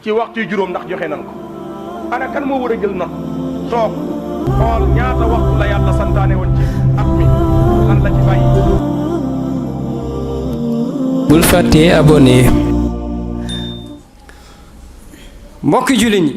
ci waxtu juróom ndax joxe nan ko ana kan moo war a jël note toog xool ñaata waxtu la yàlla santaane woon ci at mi lan la ci bàyyi. bul fàttee abonné. mbokki jullit ñi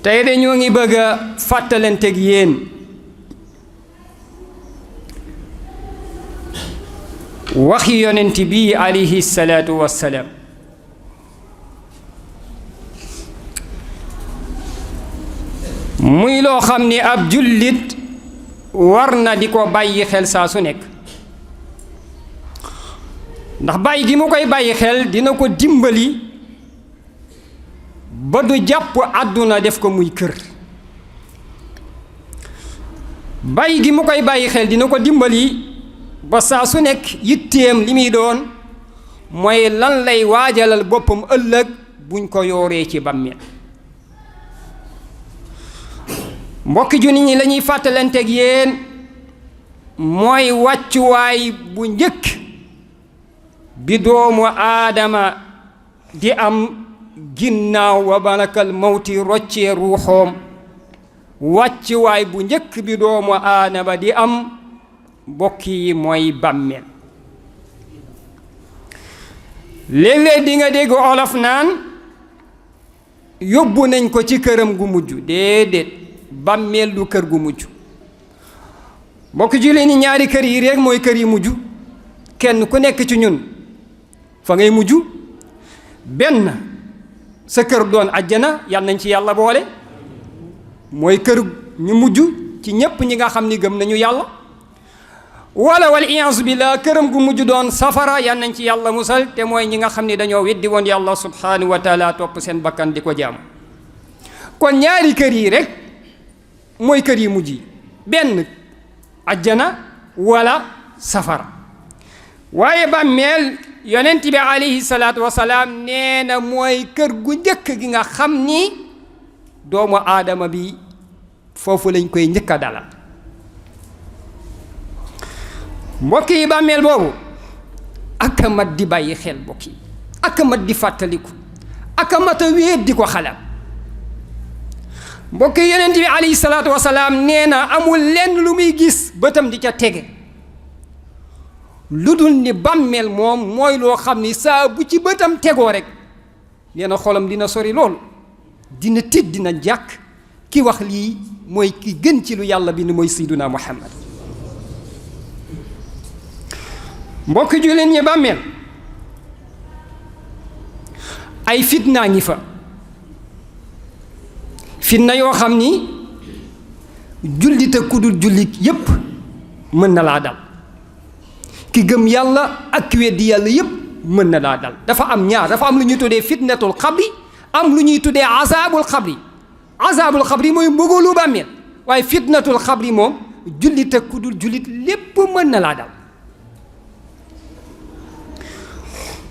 tey de ñoo ngi bëgg a fàttalanteeg yéen waxi yonent bi alayhi salaatu wassalaam muy loo xam ni ab jullit war na di ko bàyyi xel saa su nekk ndax bàyyi gi mu koy bàyyi xel dina ko dimbali ba du jàpp àdduna def ko muy kër bàyyi gi mu koy bàyyi xel dina ko dimbali ba saa su nekk yitteem li muy doon mooy lan lay waajalal boppam ëllëg buñ ko yooree ci bàmmeel mbokki junni ñi lañuy fàttalanteeg yéen mooy wàccuwaay bu njëkk bi doomu aadama di am ginnaaw wa banakal mawti roccee ruuxoom wàccuwaay bu njëkk bi doomu aadama di am mbokk yi mooy bàmmeel léeg-léeg di nga dégg olof naan yóbbu nañ ko ci këram gu mujj déedéet bàmmeel du kër gu mujj mbokk julli ni ñaari kër yi rek mooy kër yi mujj kenn ku nekk ci ñun fa ngay mujj benn sa kër doon àjjana yal nañ ci yàlla boole mooy kër ñu mujj ci ñépp ñi nga xam ni gëm nañu yàlla wala wal iyaasu billah këram gu mujj doon safara yal nañ ci yàlla musal te mooy ñi nga xam ni dañoo weddi woon yàlla subhanahu wa taala topp seen bakkan di ko jaam kon ñaari kër yi rek mooy kër yi mujj yi benn àjjana wala safara waaye bàmmeel yonent bi alayhi salaatu wasalaam nee na mooy kër gu njëkk gi nga xam ni doomu aadama bi foofu lañ koy njëkk a dalal mbokk yi bàmmeel boobu ak a mat di bàyyi xel mbokk yi ak a mat di fàttaliku ak a mat a wéet di ko xalaat mbokk yi yonent bi alayhi salaatu wasalaam nee na amul lenn lu muy gis bëtam di ca tege lu dul ni bàmmeel moom mooy loo xam ni saa bu ci bëtam tegoo rek nee na xolam dina sori loolu dina tiit dina jàkk ki wax lii mooy ki gën ci lu yàlla bi ni mooy sayyiduna Muhammad mbokki jullit ñi bàmmeel ay fitnaa ngi fa fitna yoo xam ni jullit ak ku dul jullit yépp mën na laa dal ki gëm yàlla ak ki weddi yàlla yépp mën na laa dal dafa am ñaar dafa am lu ñuy tuddee fitnatul xabri am lu ñuy tuddee azaabul xabri mooy mbugalu bàmmeel waaye fitnatul xabri moom jullit ak ku dul jullit lépp mën na laa dal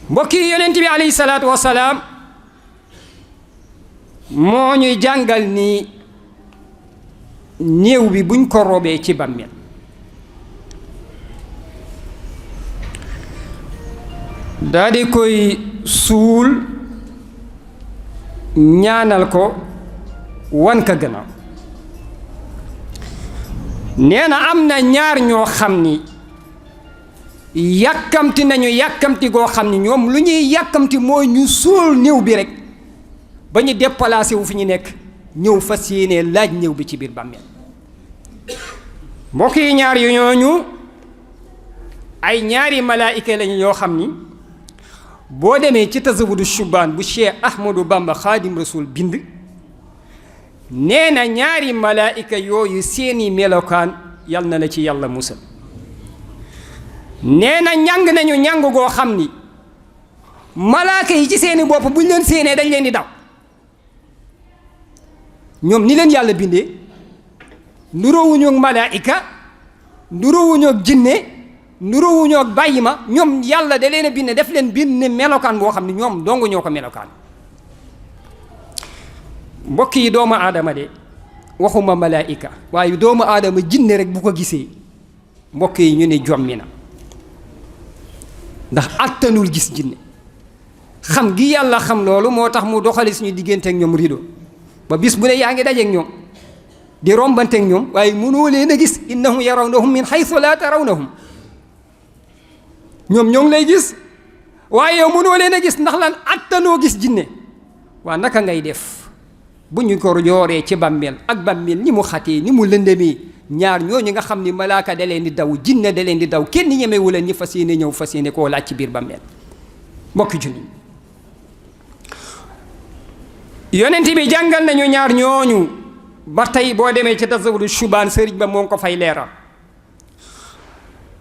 mbokk yi yonent bi alayhi salaatu wasalaam moo ñuy jàngal ni néew bi buñ ko robee ci bàmmeel daa di koy suul ñaanal ko wan ka gannaaw nee na am na ñaar ñoo xam ni yàkkamti nañu yàkkamti goo xam ni ñoom lu ñuy yàkkamti mooy ñu suul néew bi rek ba ñu déplacé wu fi ñu nekk ñëw fas yéene laaj néew bi ci biir bàmmeel mbokk yi ñaar yu ñooñu ay ñaari malaayika lañu yoo xam ni boo demee ci tazawudu shubaan bu Cheikh Ahmadou Bamba Xaadim Rasul bind nee na ñaari malaayika yooyu seeni melokaan yal na la ci yàlla musal nee na ñàng nañu ñàng goo xam ni malaaka yi ci seeni bopp bu ñu leen séenee dañ leen di daw ñoom ni leen yàlla bindee nuroowuñu ak malaayika nuroowuñu ak jinne nuroowuñu ak bàyyi ma ñoom yàlla da leen a bind def leen bind melokaan boo xam ne ñoom dong ñoo ko melokaan mbokk yi doomu aadama de waxuma malaayika waaye doomu aadama jinne rek bu ko gisee mbokk yi ñu ne jommi na ndax attanul gis jinne xam gi yàlla xam loolu moo tax mu doxali suñu diggante ak ñoom rido ba bis bu ne yaa ngi dajeek ñoom di rombanteek ñoom waaye mënoo leen a gis innahum yarawnahum min haythu la tarawnahum ñoom ñoo ngi lay gis waaye yow mënoo leen a gis ndax lan attanoo gis jinne waa naka ngay def bu ñu ko yooree ci bàmmeel ak bàmmeel ni mu xatee ni mu lëndëmee ñaar ñooñu nga xam ni malaaka da leen di daw jinne da leen di daw kenn ñemewu leen ñi fas yéene ñëw fas yéene koo laaj ci biir bàmmeel mbokki junni yonent bi jàngal nañu ñaar ñooñu ba tey boo demee ci tasawudu shubaan sëriñ ba moo ngi ko fay leeral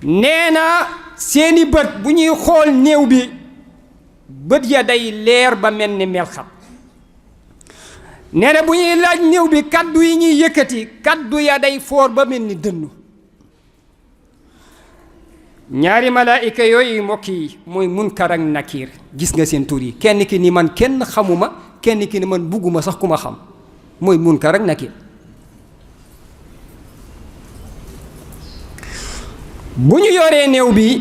nee na seeni bët bu ñuy xool néew bi bët ya day leer ba mel ni melxat nee na bu ñuy laaj néew bi kaddu yi ñuy yëkkati kaddu ya day foor ba mel ni dënnu ñaari malaayika yooyu mbokk yi mooy munkar ak nakiir gis nga seen tur yi kenn ki ni man kenn xamuma kenn ki ni man bugguma sax ku ma xam mooy munkar ak nakiir bu ñu yoree néew bi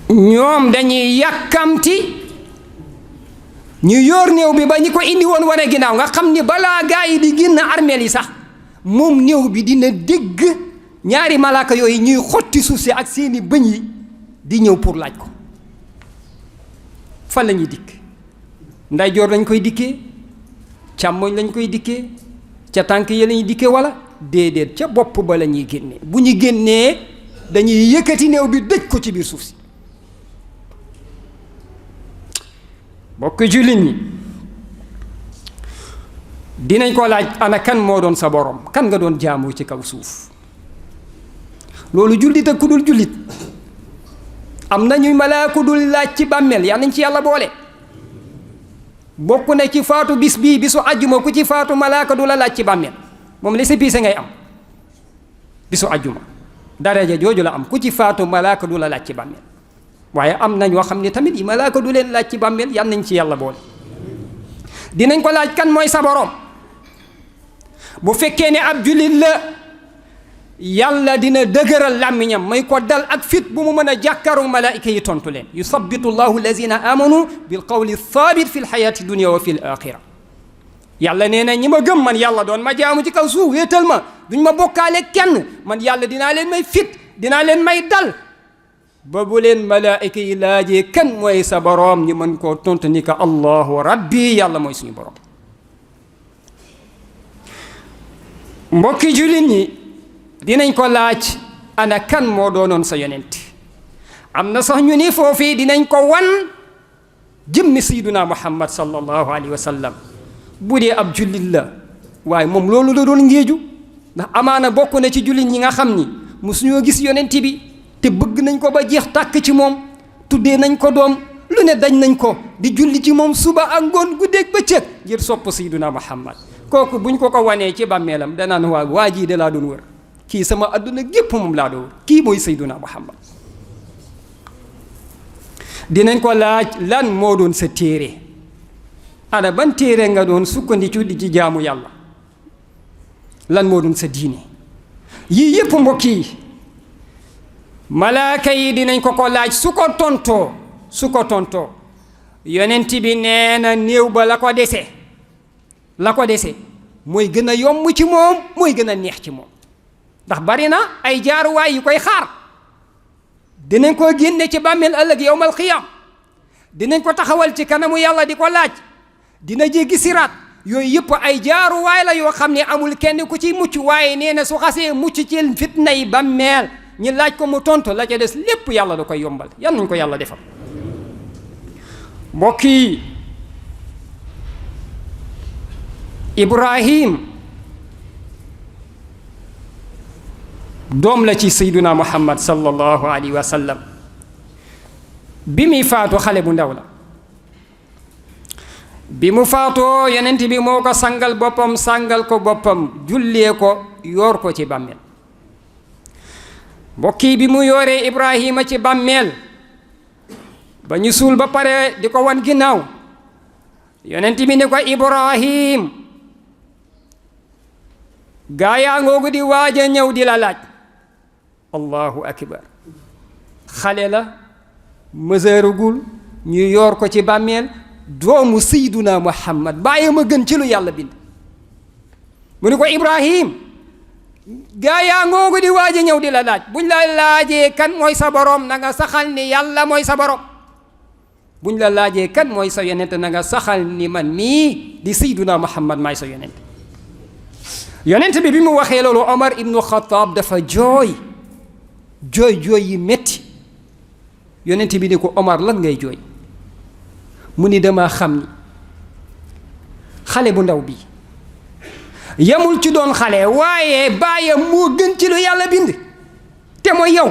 ñoom dañuy yàkkamti ñu yor néew bi ba ñi ko indi woon wane ginnaaw nga xam ni balaa gaa yi di génn armeel yi sax moom néew bi dina dégg ñaari malaaka yooyu ñuy xotti suuf si ak seeni bëñ yi di ñëw pour laaj ko fan la ñuy dikk ndeyjoor lañ koy dikkee càmmoñ lañ koy dikkee ca tànk yi lañuy dikkee wala déedéet ca bopp ba la ñuy génnee bu ñu génnee dañuy yëkkati néew bi dëj ko ci biir suuf si bokk jullit ñi dinañ ko laaj ana kan moo doon sa borom kan nga doon jaamu ci kaw suuf loolu jullit ak ku dul jullit am nañu malaaka dul laaj ci bàmmeel yal nañ ci yàlla boole bokk na ci faatu bis bii bisu àjjuma ku ci faatu malaaka du la laaj ci bàmmeel moom li sa piise ngay am bisu àjjuma daraja jooju la am ku ci faatu malaaka du la laaj ci bàmmeel waaye am na ñoo xam ne tamit yi malaaka du leen laaj ci bàmmeel yal nañ ci yàlla boole dinañ ko laaj kan mooy sa borom bu fekkee ne ab jullit la yàlla dina dëgëral làmmiñam may ko dal ak fit bu mu mën a jàkkaaru malaayika yi tontu leen yusabbitu llahu allazina amanu bil qawli thabit fi lxayaati dunia wa fi l axira yàlla nee na ñi ma gëm man yàlla doon ma jaamu ci kaw suuf wéetal ma duñ ma bokkaale kenn man yàlla dinaa leen may fit dinaa leen may dal ba bu leen malaayika yi laajee kan mooy sa boroom ñu mën koo tontu ni ka allahu rabbi yàlla mooy suñu boroom mbokki jullit ñi dinañ ko laaj ana kan moo doonoon sa yonent am na sax ñu ni foofii dinañ ko wan jëmmi sayyiduna muhammad sallallahu alayhi wa sallam bu dee ab jullit la waaye moom loolu la doon ngéeju ndax amaana bokk na ci jullit ñi nga xam ni musuñoo gis yonent bi te bëgg nañ ko ba jeex tàkk ci moom tuddee nañ ko doom lu ne dañ nañ ko di julli ci moom suba ak ngoon guddeeg bëccëg ngir sopp sayyiduna muhammad kooku buñ ko wanee ci bàmmeelam danaan waa jii de laa doon wër kii sama adduna gépp moom laa doon wër kii mooy sayyiduna muhammad dinañ ko laaj lan moo doon sa téere ana ban téere nga doon sukkandiku di ci jaamu yàlla lan moo doon sa diine yii yëpp mbokk yi malaaka yi dinañ ko laaj su ko tontoo yonent bi nee na néew ba la ko dese mooy gën a yomb ci moom mooy gën a neex ci moom ndax bari na ay jaaruwaay yu koy xaar dinañ ko génne ci bàmmeel ëllëg yowmal xiyaam dinañ ko taxawal ci kanamu yàlla di ko laaj dina jéggi siraat yooyu yëpp ay jaaruwaay la yoo xam ne amul kenn ku ci mucc waaye nee na su xasee mucc ci fitna yi bàmmeel ñi laaj ko mu tontu la ca des lépp yàlla da koy yombal yan nañ ko yàlla defal mbokk yi Ibrahim doom la ci sayduna muhammad sallallahu alayhi wa sallam bi muy faatu xale bu ndaw la bi mu faatoo yonent bi moo ko sangal boppam sangal ko boppam jullee ko yoor ko ci bàmmeel mbokki bi mu yooree Ibrahima ci bàmmeel ba ñu suul ba pare di ko wan ginnaaw yonent bi ne ko Ibrahim gaa yaa ngoogu di waaj a ñëw di la laaj allahu akbar xale la mësëragul ñu yoor ko ci bàmmeel doomu sayduna muhammad bàyyi ma gën ci lu yàlla bind mu ni ko Ibrahim gaa yaa ngoogu di waaj a ñëw di la laaj buñ la laajee kan mooy sa borom na nga saxal ni yàlla mooy sa borom buñ la laajee kan mooy sa yonent na nga saxal ni man mii di sayduna muhammad maay sa yonent yonent bi mu waxee loolu Omar ibnu Xataab dafa jooy yi metti yonent bi ni ko Omar lan ngay jooy mu ni dama xam ni xale bu ndaw bi yamul ci doon xale waaye baayam moo gën ci lu yàlla bind te mooy yow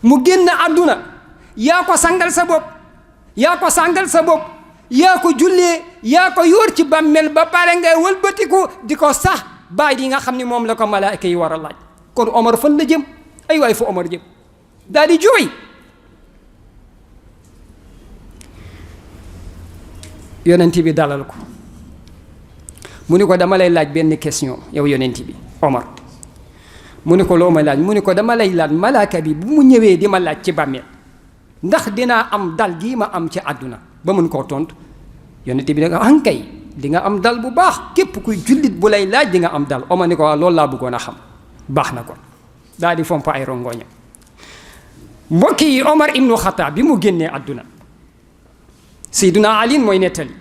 mu génn àdduna yaa ko sangal sa bopp yaa ko sangal sa bopp yaa ko jullee yaa ko yóor ci bàmmeel ba pare ngay wëlbatiku di ko sax baay di nga xam ni moom la ko malaaka yi war a laaj kon Omar fan la jëm ay waay fu Omar jëm daal di jooy yonent bi dalal ko mu ni ko dama lay laaj benn question yow yonent bi Omar mu ni ko loo may laaj mu ni ko dama lay laaj malaaka bi bu mu ñëwee di ma laaj ci bàmmeel ndax dinaa am dal gii ma am ci àdduna ba mën koo tontu yonent bi ne ko ankay di nga am dal bu baax képp kuy jullit bu lay laaj di nga am dal Omar ni ko waaw loolu laa bëggoon a xam baax na ko daal di fomp ay rongoña mbokk yi Omar ibnu Xataab bi mu génnee àdduna Seydina Ali mooy nettali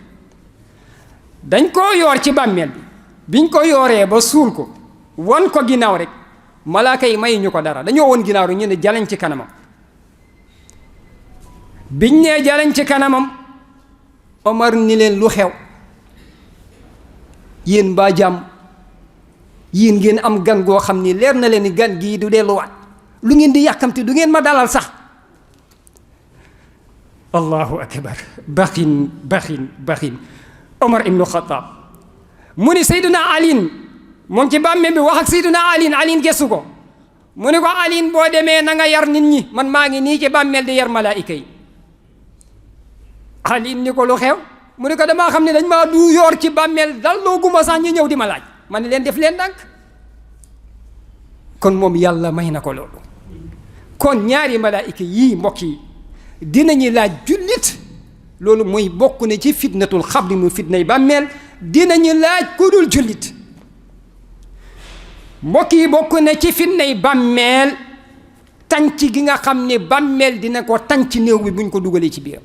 dañ koo yoor ci bàmmeel bi biñ ko yooree ba suul ko won ko ginnaaw rek malaaka yi may ñu ko dara dañoo won ginnaaw rek ñu ne jaleñ ci kanamam biñ nee jaleñ ci kanamam Omar ni leen lu xew yéen mbaa jàmm yéen ngeen am gan goo xam ni leer na leen ni gan gii du delluwaat lu ngeen di yàkkamte du ngeen ma dalal sax allahu akbar baxin Omar ibnu Xataab mu ni Seydina Aliin moom ci bàmmeel bi wax ak Seydina Aliin gestu ko mu ni ko Aliin boo demee na nga yar nit ñi man maa ngi nii ci bàmmeel di yar malaayika yi Aliin ni ko lu xew mu ni ko damaa xam ne dañ maa du yoor ci bàmmeel dal loo guma sax ñu ñëw di ma laaj man ni leen def leen ndànk kon moom yàlla may na ko loolu kon ñaari malaayika yii mbokk yi dinañu laaj jullit loolu mooy bokk na ci fitnatul xabri mu fitnay bàmmeel dinañu laaj ku dul jullit mbokk yi bokk na ci fitnay bàmmeel tànc gi nga xam ne bàmmeel dina ko tànc néew bi buñ ko dugalee ci biir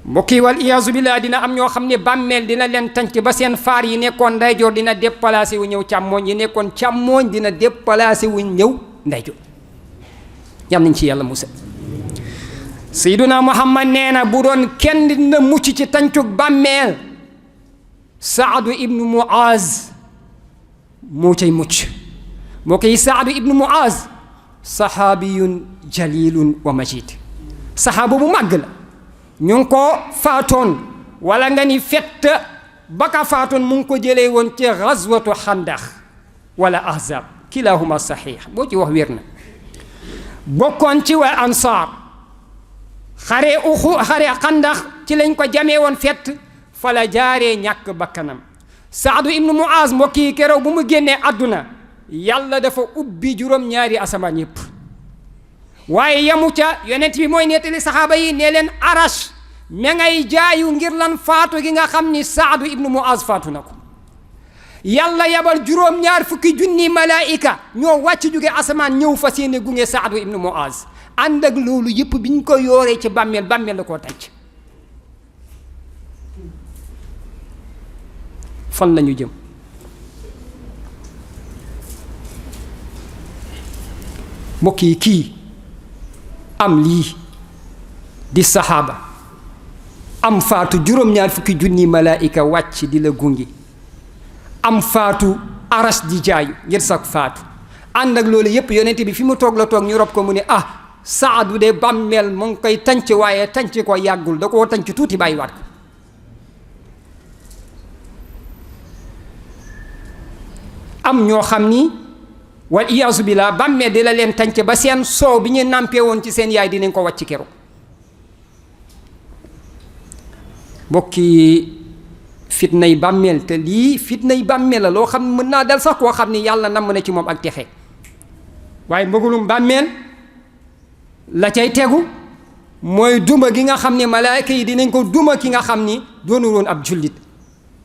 mbokk yi wal iyaazu billah dina am ñoo xam ne bàmmeel dina leen tànc ba seen faar yi nekkoon ndeyjoor dina déplacé wu ñëw càmmooñ yi nekkoon càmmooñ dina déplacé wu ñëw ndeyjoor yam nañ ci yàlla musal Seyduna Muhammad nee na bu doon kenn dina mucc ci tàncug bàmmeel Saadu ibnu Muaz moo cay mucc moo koy Saadu ibnu Muaz sahaabiyun jalilun wa majid sahaaba bu màgg la ñu ngi ko faatoon wala nga ni fett ba ka faatoon mu ngi ko jëlee woon ci gazwatu xandax wala ahzab kilahuma saxiix boo ci wax wér na bokkoon ci waa ansaar xare xandax ci lañ ko jamee woon fett fa la jaaree ñàkk bakkanam Saadu ibnu Muaz mbokk yi keroog bu mu génnee àdduna yàlla dafa ubbi juróom-ñaari asamaan yépp waaye yamu ca yonent bi mooy nettali saxaaba yi ne leen arash ma ngay jaayu ngir lan faatu gi nga xam ni Saadu ibnu Muaz faatu na ko yàlla yabal juróom-ñaar fukki junni malaayika ñoo wàcc jóge asamaan ñëw fas yéene gunge Saadu ibnu Muaz ànd ak loolu yëpp bi ñu ko yooree ci bàmmeel la koo tànc fan lañu jëm mbokk yi kii am lii di saxaaba am faatu juróom-ñaar fukki junni malaayika wàcc di la gunge am faatu aras di jaayu ngir sax faatu ànd ak loolu yëpp yonent bi fi mu toog la toog ñu rob ko mu ne Saadu de bàmmeel mu ngi koy tànc waaye tànc ko yàggul da koo tànc tuuti bàyyiwaat ko am ñoo xam ni wal iyaasu billah bàmmeel di la leen tànc ba seen soow bi ñu nàmpee woon ci seen yaay dinañ ko wàcc keroog mbokki fitnay bàmmeel te lii fitnay bàmmeel la loo xam mën naa dal sax koo xam ni yàlla namm na ci moom ak texe waaye mbëggalum bàmmeel la cay tegu mooy duma gi nga xam ne malaayka yi dinañ ko duma ki nga xam ni doonul woon ab jullit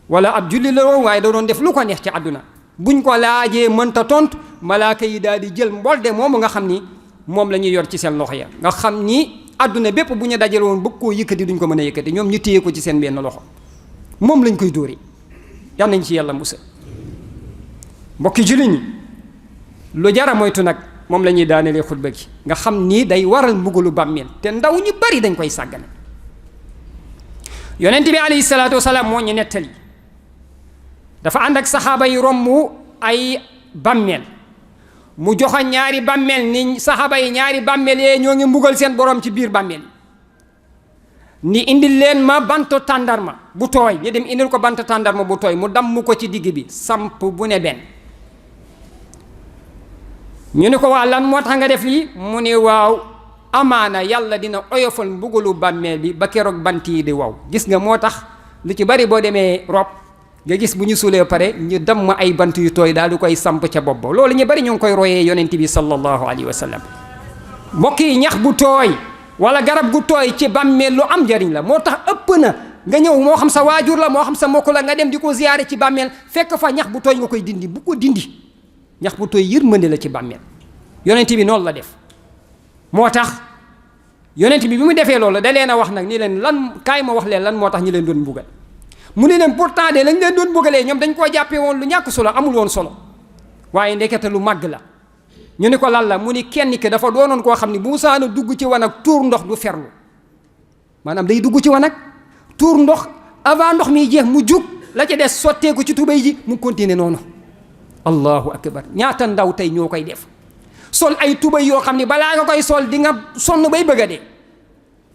wala ab jullit la woon waaye da doon def lu ko neex ci àdduna buñ ko laajee mënta tontu malaayka yi daal di jël mbolde moomu nga xam ni moom la ñuy yor ci seen loxo ya nga xam ni àdduna bépp bu ñu dajale woon bëgg koo yëkkati duñ ko mën a yëkkati ñoom ñu téye ko ci seen benn loxo moom lañ koy dóori yal nañ ci yàlla musa mbokki jullit ñi lu jara moytu nag moom la ñuy daanelee xutba gi nga xam ni day waral mbugalu bàmmeel te ndaw ñu bari dañ koy sàggane yonent bi alayhi salaatu wasalaam moo ñu nettali dafa ànd ak saxaaba yi romb ay bàmmeel mu joxoon ñaari bàmmeel ni saxaaba yi ñaari bàmmeel yee ñoo ngi mbugal seen borom ci biir bàmmeel ni indil leen ma bantu tàndarma bu tooy ñu dem indil ko bantu tàndarma bu tooy mu damm ko ci digg bi samp bu ne benn ñu ne ko waa lan moo tax nga def lii mu ne waaw amaana yàlla dina oyofal mbugalu bàmmeel bi ba keroog bant yi di wow gis nga moo tax lu ci bari boo demee rob nga gis bu ñu suulee pare ñu damm ay bant yu tooy daal di koy samp ca bopp ba loolu ñu bari ñu ngi koy royee yonent bi sallallahu alayhi wa sallam mbokk yi ñax bu tooy wala garab gu tooy ci bàmmeel lu am njariñ la moo tax ëpp na nga ñëw moo xam sa waajur la moo xam sa mbokk la nga dem di ko ziyaare ci bàmmeel fekk fa ñax bu tooy nga koy dindi bu ko dindi ñax bu tooy yërmande la ci bàmmeel yonent bi noonu la def moo tax yonent bi mu defee loolu da leen a wax nag ni leen lan kaay ma wax leen lan moo tax ñi leen doon mbugal mu ne leen pourtant de lañ leen doon mbugalee ñoom dañ koo jàppee woon lu ñàkk solo amul woon solo waaye ndekete lu màgg la ñu ni ko lan la mu ni kenn ki dafa doonoon koo xam ni bu musaana dugg ci wanag tuur ndox du ferlu maanaam day dugg ci wanag tuur ndox avant ndox mi jeex mu jug la ca des sotteeku ci tubéy ji mu continuer noonu allahu akbar ñaata ndaw tey ñoo koy def sol ay tubéy yoo xam ni balaa nga koy sol di nga sonn bay bëgg a dee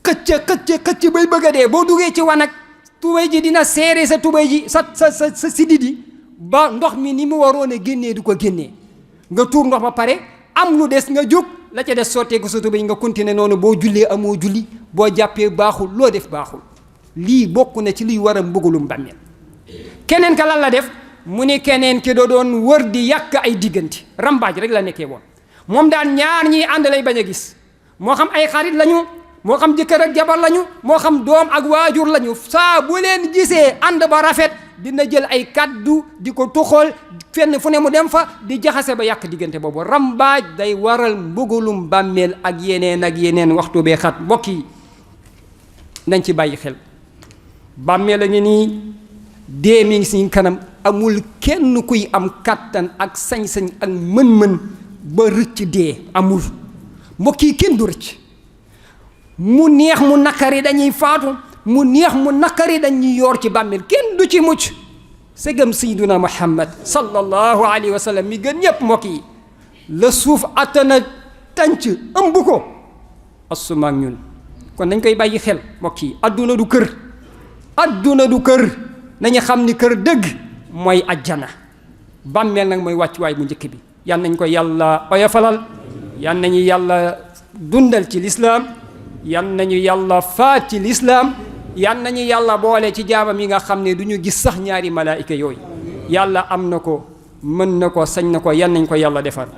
xëcc bay bëgg a dee boo duggee ci wanag tubéy ji dina seere sa tubéy ji sa sidit yi ba ndox mi ni mu waroon a génnee du ko génnee nga tuur ndox ba pare am lu des nga jóg la ca des sotteeku sa tubéy nga continuer noonu boo jullee amoo julli boo jàppee baaxul loo def baaxul lii bokk na ci liy war a mbugalum bàmmeel keneen ka lan la def mu ni keneen ki doon wër di yàq ay diggante rambaaj rek la nekkee woon moom daan ñaar ñiy ànd lay bañ a gis moo xam ay xarit lañu moo xam jëkkër ak jabar lañu moo xam doom ak waajur lañu saa bu leen gisee ànd ba rafet dina jël ay kaddu di ko tuxal fenn fu ne mu dem fa di jaxase ba yàq diggante boobu rambaaj day waral mbugalum bàmmeel ak yeneen waxtu bee xat mbokk yi nañ ci bàyyi xel bàmmeel a ngi nii dee mi ngi si kanam amul kenn kuy am kàttan ak sañ-sañ ak mën-mën ba rëcc dee amul mbokk yi kenn du rëcc mu neex mu nakari dañuy faatu mu neex mu nakari dañuy yoor ci bàmmeel kenn du ci mucc segam sayyiduna Muhammad sallallahu alayhi wa sallam mi gën ñépp mbokk yi la suuf attana tànc ëmb ko assumaak ñun kon nañ koy bàyyi xel mbokk yi adduna du kër nañu xam ni kër dëgg mooy ajjana bàmmeel nag mooy wàccuwaay bu njëkk bi yan nañ ko yàlla oyofalal yan nañu yàlla dundal ci lislaam yan nañu yàlla faat ci lislaam yan nañu yàlla boole ci jaamam yi nga xam ne du ñu gis sax ñaari malaayika yooyu yàlla am na ko mën na ko sañ na ko yan nañ ko yàlla defar